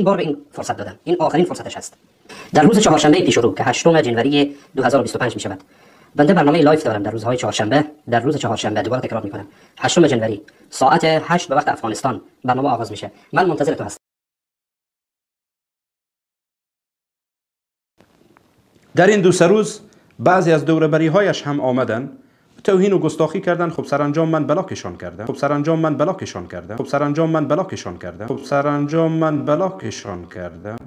بار به این فرصت دادم، این آخرین فرصتش است. در روز چهارشنبه پیش رو که 8 ژانویه 2025 می شود، بنده برنامه live دارم در روزهای چهارشنبه. در روز چهارشنبه دوباره تکرار میکنم، 8 ژانویه ساعت 8 به وقت افغانستان برنامه آغاز میشه. من منتظر تو هستم. در این دو سه روز بعضی از دوربری هایش هم آمدن، توهین و گستاخی کردن. خب سرانجام من بلاکشان کردم. خب سرانجام من بلاکشان کردم. خب سرانجام من بلاکشان کردم. خب سرانجام من بلاکشان کردم.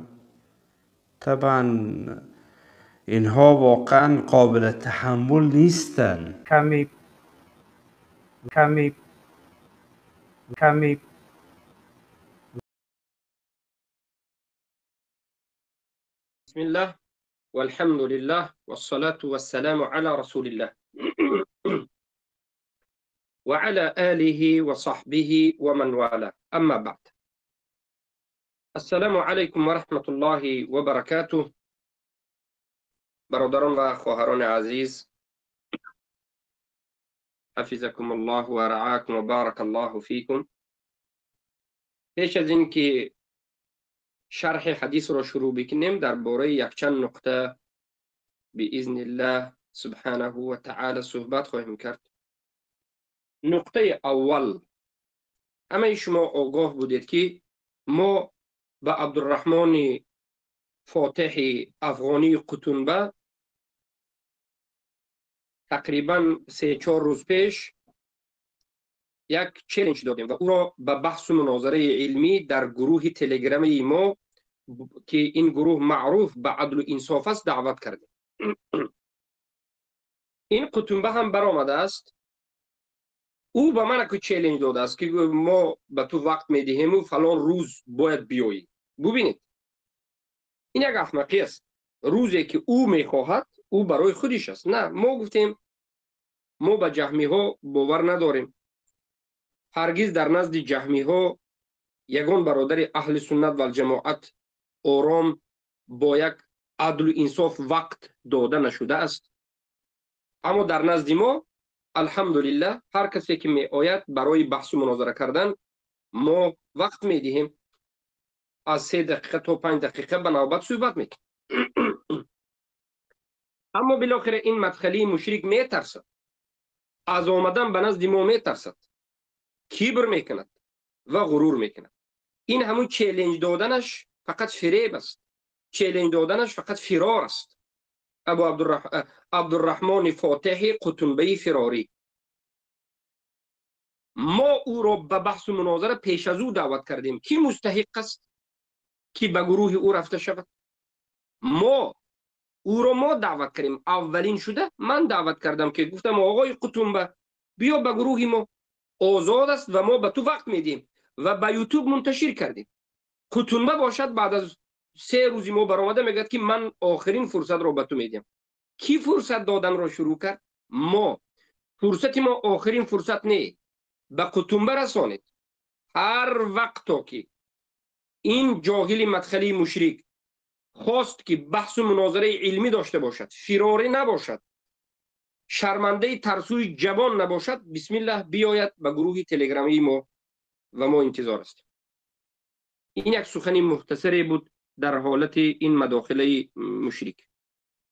طبعا اینها واقعا قابل تحمل نیستن. کمی کمی کمی بسم الله والحمد لله والصلاة والسلام على رسول الله وعلى آله وصحبه ومن والاه. أما بعد، السلام علیکم و رحمت الله و برکاته. برادران و خواهران عزیز، حفظکم الله و رعاکم و بارک الله فیکم. پیش از اینکه شرح حدیث را شروع بکنیم، درباره یکچند نقطه باذن الله سبحانه و تعالی صحبت خواهیم کرد. نقطه اول، همه شما آگاه بودید که ما به عبدالرحمن فاتح افغانی قطنبه تقریبا 3-4 روز پیش یک چالش دادیم و او را به بحث و مناظره علمی در گروه تلگرامی ما که این گروه معروف به عدل و انصاف است دعوت کردیم. این قطنبه هم برآمده است. او به من که چالش داده است که ما به تو وقت میدهیم و فلان روز باید بیایی. ببینید، این یک احمقی است. روزی که او میخواهد او برای خودش است. نه، ما گفتیم ما به جهمی ها باور نداریم. هرگز در نزد جهمی ها یگان برادر اهل سنت و الجماعت آرام با یک عدل و انصاف وقت داده نشده است. اما در نزد ما الحمدلله هر کسی که می آید برای بحث و مناظره کردن ما وقت می دهیم. از 3 دقیقه تا 5 دقیقه به نوبت صحبت میکنیم. اما بالاخره این مدخلی مشرک می ترسد، از آمدن به نزد ما می ترسد، کبر میکند و غرور میکند. این همون چالش دادنش فقط فریب است، چالش دادنش فقط فرار است. ابو عبدالرحمن فاتح قطنبه فراری، ما او را به بحث و مناظره پیش از او دعوت کردیم. کی مستحق است که به گروه او رفته شود؟ ما او را ما دعوت کردیم. اولین شده من دعوت کردم که گفتم آقای قطنبه بیا به گروه ما، آزاد است و ما به تو وقت میدیم و به یوتیوب منتشر کردیم. قطنبه باشد بعد از 3 روزی ما برآمده میگه که من آخرین فرصت را به تو میدم. کی فرصت دادن را شروع کرد؟ ما. فرصت ما آخرین فرصت نه، به قطنبه رسانید. هر وقت که این جاهل مدخلی مشرک خواست که بحث و مناظره علمی داشته باشد، فراری نباشد، شرمنده ترسوی جوان نباشد، بسم الله بیاید به گروه تلگرامی ما و ما انتظار است. این یک سخن مختصری بود در حالت این مداخله مشرک.